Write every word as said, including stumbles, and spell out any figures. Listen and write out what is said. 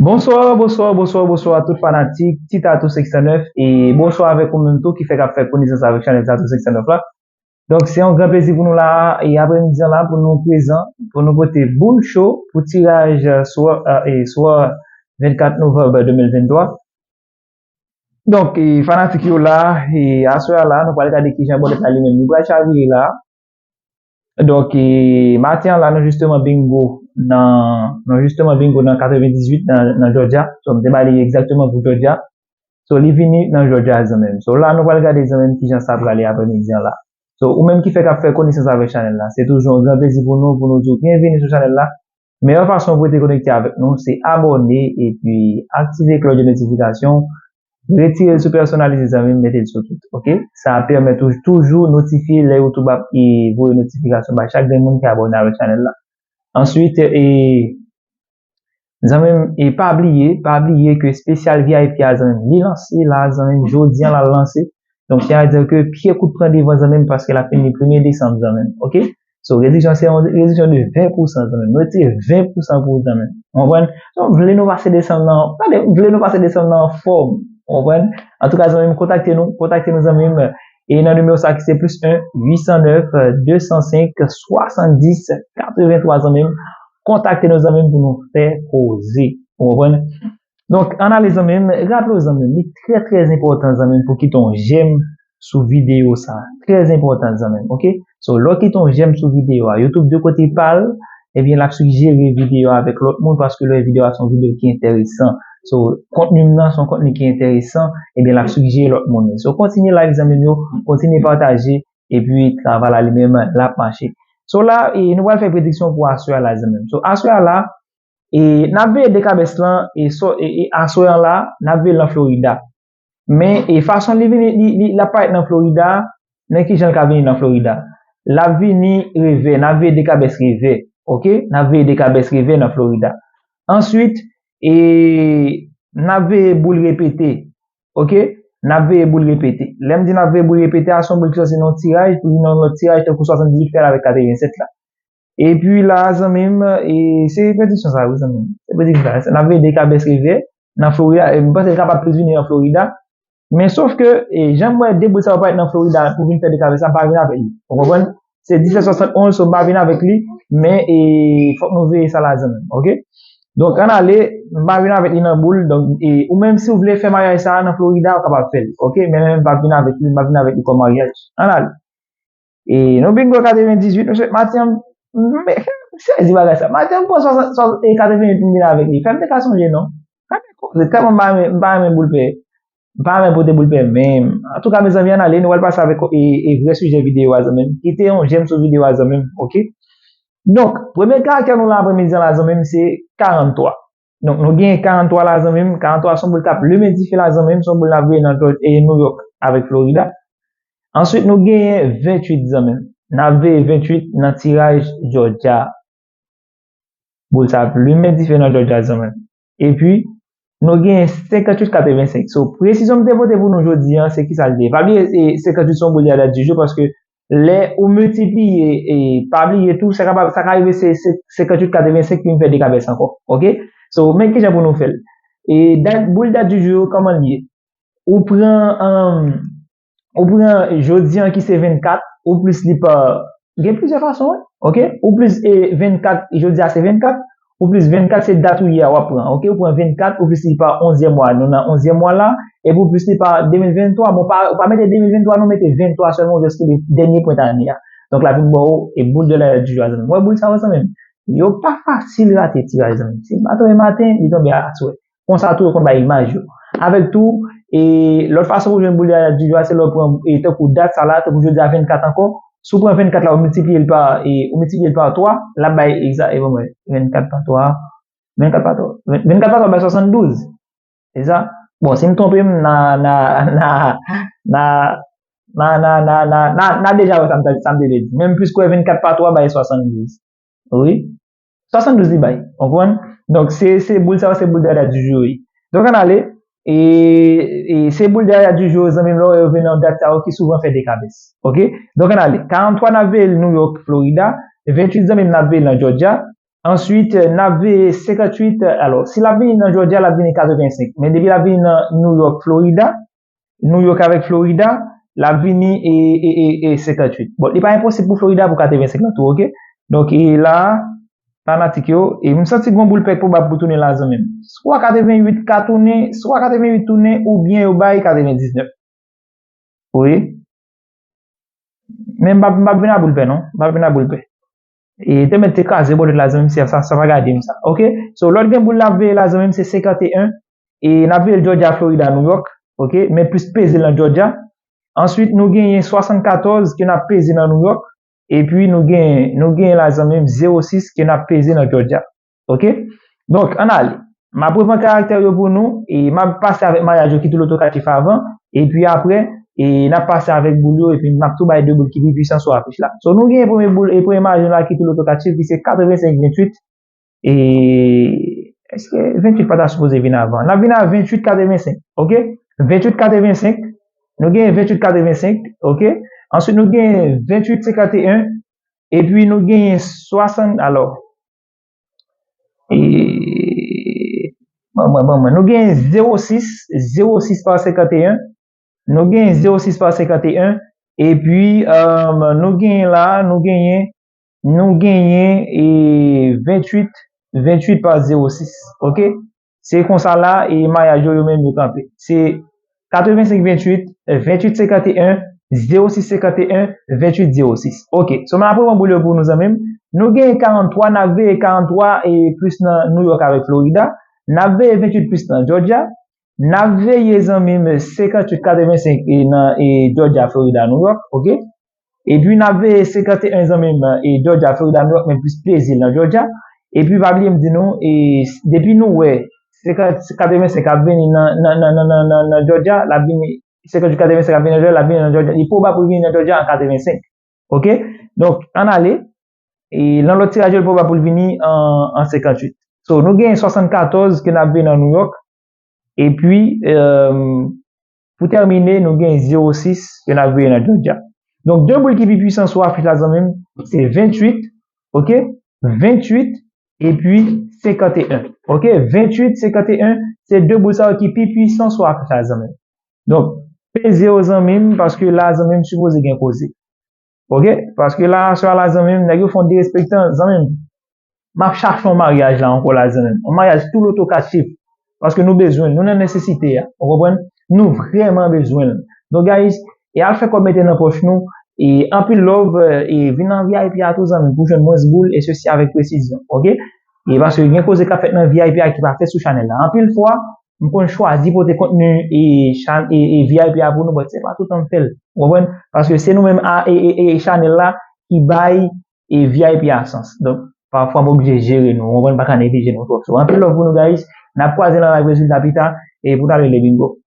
Bonswa, bonswa, bonswa, bonswa tout fanatik Ti Tatou senk san nèf e bonswa avèk ou menm tou ki fèk ap fè konesans avèk chanèl Tatou senk san nèf la. Donk se yon gran plezi pou nou la e apremidi an la pou nou prezan, pou nou pote boul cho pou tiraj swa, e, swa vennkat novanm de mil venntwa. Donk e, fanatik yo la, e aswè a la nou pral gade kijan bòlèt la li menm li pral chavire la. Donk e, maten an la nou jisteman bingo nan nou jisteman bingo nan katrevendizuit nan, nan Georgia. So m te ba li egzakteman pou Georgia. So li vini nan Georgia zanmi m. So la nou pral gade zanmi m kijan sa prale apremidi an la. So ou menm ki fèk ap fè konesans avèk chanèl la, se toujou yon gran plezi pou nou pou nou di w byenveni sou chanèl la. Meyè fason pou rete konekte avèk nou se abòne epi aktive klòch de notifikasyon. Retire l sou pèsonalize zanmi m, mete l sou tout, oke? Sa ap pèmèt ou toujou notifye lè YouTube ap e voye notifikasyon bay chak grenn moun ki abòne avèk chanèl la. Answit, e zanmi m, e pa bliye, pa bliye ke espesyal V I P a zanmi m li lanse la zanmi m, jodi an l al lanse. Donk sa vle di ke pye kout pran devan zanmi m paske l ap fini premye desanm zanmi m, oke? So rediksyon se yon rediksyon de ven pousan zanmi m. Nou retire ven pousan pou ou zanmi m. Ou konprann? Donk vle nou pase desanm nan, gade, vle nou pase desanm nan anfòm. Ou konprann? Antouka zanmi m, kontakte nou, kontakte nou zanmi m. E nan nimewo sa ki se plis en uit san nèf de san senk swasanndis katrevenntwa zanmi m. Kontakte nou zanmi m pou nou fè koze. Ou konprann? Donk ann ale zanmi m, raple w zanmi m, li trè trè enpòtan zanmi m pou kite yon jèm sou videyo sa. Trè enpòtan zanmi m, oke? So lè w kite yon jèm sou videyo a, YouTube de kote pa l, ebyen l ap sijere videyo a avèk lòt moun paske lè videyo a se yon videyo ki enteresan. So kontni m nan se yon kontni ki enteresan, ebyen l ap sijere lòt moun li. So kontinye like zanmi m yo, kontinye pataje, epi travay la li menm l ap mache. So la e, nou pral fè prediksyon pou aswè a la zanmi m. So aswè a la, e n ap veye dekabès lan e, so, e, e aswè an la n ap veye l nan Florida. Men e fason li vini li, li, l ap parèt nan Florida, nan kijan l ka vini nan Florida? L ap vini revè, n ap veye dekabès revè, oke? N ap veye dekabès revè nan Florida. Answit e n ap veye boul repete, oke? N ap veye boul repete. Lè m di n ap veye boul repete a se yon boul ki sòti nan yon tiraj pou vin nan yon lòt tiraj tankou swasanndizuit fè l avèk katrevennsèt la. Epi la zanmi m, e se prediksyon sa wi zanmi m. Se prediksyon sa. N ap veye dekabès revè nan Florida. E m panse l kapab plis vini nan Florida. Men sof ke e, jan m wè de boul sa yo parèt nan Florida pou vin fè dekabès sa, m pa vin avèk li. Ou konprann? Se disèt swasannonz, so m pa vin avèk li. Men e, fòk nou veye sa la zanmi m, oke? Donk ann ale, m pa vin avèk li nan boul. Donk e, ou menm si w vle fè maryaj sa a nan Florida, ou kapab fè l, oke? Men mwen m pa vin avèk li, m pa vin avèk li kòm maryaj. Ann ale. E nou bingo katrevendizuit, mesye, maten an, m sezi bagay sa. Maten an, m pran swasant, swasant, e katreventuit pou m vin avèk li. Fè m te ka sonje non. Gade koze, tèlman m pa renmen, m pa renmen boul pè. M pa renmen pote boul pè menm. Antouka mezanmi, ann ale, nou pral pase avèk e, e vrè sijè videyo a zanmi m. Kite yon jèm sou videyo a zanmi m, oke? Donk premye karaktè nou la apremidi an la zanmi m se karanntwa. Donk nou genyen karanntwa la zanmi m. Karanntwa se yon boul k ap limen dife la zanmi m. Se yon boul n ap veye nan George, e New York avèk Florida. Answit nou genyen venntuit zanmi m. N ap veye venntuit nan tiraj Georgia. Boul sa ap limen dife nan Georgia zanmi m. Epi nou genyen senkanntuit katrevensenk. So presizyon m te pote pou nou jodi an se kisa l te ye. Pa bliye e, senkanntuit se yon boul de la date du jour paske lè ou miltipliye, e pa bliye tou sa ka, sa ka rive se, se senkanntuit katrevensenk ki vin fè dekabès ankò, oke? So men kijan pou nou fè l. E dat, boul dat du jour yo kòman l ye? Ou pran, um, ou pran jodi an ki se vennkat, ou plis li pa, gen plizyè fason wi, oke? Ou plis e vennkat, jodi a se vennkat, ou plis vennkat se dat ou ye a w ap pran, oke? Ou pran vennkat, ou plis li pa onzyèm mwa, nou nan onzyèm mwa la, epi ou plis li pa de mil venntwa, bon pa, ou pa mete de mil venntwa non, mete venntwa sèlman, ou jis kenbe dènye pwent ane a. Donk l ap vin ba w e boul de la date du jour a zanmi m. Wè boul sa yo zanmi m, yo pa fasil rate tiraj zanmi m. Si l pa tonbe maten, li tonbe aswè. Konsa tou yo konn bay imaj yo. Avèk tou, e lòt fason pou jwenn boul de la date du jour a se lè w pran e tankou dat sa la, tankou jodi a vennkat ankò, si w pran vennkat la ou miltipliye l pa, e ou miltipliye l pa twa, l ap bay egza, e ban mwen, vennkat pa twa, vennkat pa twa, vennkat pa twa bay swasanndouz. Se sa? Bon si m twonpe m, n a, n a, n a, n a, n a deja wè sa m te, sa m te vle di. Men m plis kwè vennkat pa twa bay swasanndouz. Wi. Swasanndouz li bay. Ou konprann? Donk se, se boul sa yo se boul de la date du jour wi. Donk ann ale, e, e se boul de la date du jour zanmi m, lè w wè yo vin nan dat sa yo ki souvan fè dekabès. Oke? Donk ann ale, karanntwa n ap veye l New York, Florida. Venntuit zanmi m, n ap veye l nan Georgia. Answit, n ap veye senkanntuit, alò, si l ap vini nan Georgia, l ap vini katrevensenk. Men depi l ap vini nan New York, Florida, New York avèk Florida, l ap vini e, e, e, e senkanntuit. Bon, li pa enposib pou Florida pou katrevensenk lan tou, oke? Donk, e la, fanatik yo, e m santi gon boul pèk pwobab pou tounen la, zanmi m. Swa katrevenuit ka tounen, swa katrevenuit tounen, oubyen yo bay katrevendiznèf. Wi. Men m p ap, m p ap vin a boul pè, non. M p ap vin a boul pè. E te mèt te kraze bòdèt la, zanmi m, si sa, sa pa gade m sa. Oke? So, lòt gen boul n ap veye la, zanmi m, se senkanteyen. E n ap veye l Georgia, Florida, New York. Oke? Men plis peze l nan Georgia. Answit, nou genyen swasannkatòz ke n ap peze nan New York. Epi nou genyen, nou genyen la, zanmi m, zewo sis ke n ap peze nan Georgia. Oke? Donk, ann ale. M ap repran karaktè yo pou nou, e m ap pase avèk maryaj yo ki tou lotokatif avan, epi apre, e n ap pase avèk boul yo, epi m ap tou bay de boul ki pi pwisan sou afich la. So, nou genyen premye boul, e premye maryaj nou la ki tou lotokatif, ki se katrevensenk venntuit, e èske venntuit pa ta sipoze vin avan? N ap vin a venntuit katrevensenk, oke? Venntuit katrevensenk, nou genyen venntuit katrevensenk, oke? Answit, nou genyen venntuit senkanteyen, epi nou genyen swasann, alò, e, ban mwen, ban mwen. Nou genyen zewo sis, zewo sis pa senkanteyen. Nou genyen zewo sis pa senkanteyen. Epi, um, nou genyen la, nou genyen, nou genyen, e, venntuit, venntuit pa zewo sis. Oke? Se konsa la, e maryaj yo, yo menm yo kanpe. Se katrevensenk venntuit, venntuit senkanteyen, zewo sis senkanteyen, venntuit zewo sis. Oke, so m ap repran boul yo pou nou, zanmi m. Nou genyen karanntwa, n ap veye karanntwa e plis nan New York avèk Florida. N ap veye venntuit plis nan Georgia. N ap veye, zanmi m, senkantuit katrevensenk e nan e Georgia, Florida, New York, oke? Epi n ap veye senkanteyen, zanmi m, e Georgia, Florida, New York, men plis peze l nan Georgia. Epi pa bliye m di nou, e depi nou wè senkant, katrevensenk ap vini nan, nan, nan, nan, nan, nan, nan Georgia, l ap vini, senkant katrevensenk ap vini nan Georgia, l ap vini nan Georgia. Li pwobab pou l vini nan Georgia an katrevensenk. Oke? Donk, ann ale. E nan lòt tiraj yo, li pwobab pou l vini an, an senkantuit. So, nou genyen swasannkatòz ke n ap veye nan New York. Epi, um, pou tèmine, nou gen zewo sis ke n ap veye nan Georgia. Donk, de boul ki pi pwisan sou afich la, zanmi m, se venntuit, oke? Venntuit epi senkanteyen, oke? Venntuit, senkanteyen, se de boul sa yo ki pi pwisan sou afich la, zanmi m. Donk, peze yo, zanmi m, paske la, zanmi m, sipoze gen koze. Oke? Paske la, aswè a la, zanmi m, nèg yo fè yon derespektan, zanmi m. M ap chache yon maryaj la ankò la, zanmi m. Yon maryaj tou loto kat chif. Paske nou bezwen l, nou nan nesesite a. Ou konprann? Nou vrèman bezwen l. Donk, guys, e al fè kòb mete nan pòch nou. E anpil love, e vin nan V I P a tou, zanmi m, pou jwenn mwens boul, e sesi avèk presizyon. Oke? E paske gen koze k ap fèt nan V I P a ki pa fèt sou chanèl la. Anpil fwa, m konn chwazi pote kontni e, chan, e, e V I P a pou nou, but se pa toutan m fè l. Ou konprann? Paske se nou menm a, e, e, e chanèl la ki bay e V I P a sans. Donk, pafwa m oblije jere nou. Ou konprann? M pa ka neglije nou twòp. So, anpil love pou nou, guys. N ap kwaze nan live rezilta pita e pou n al rele bingo.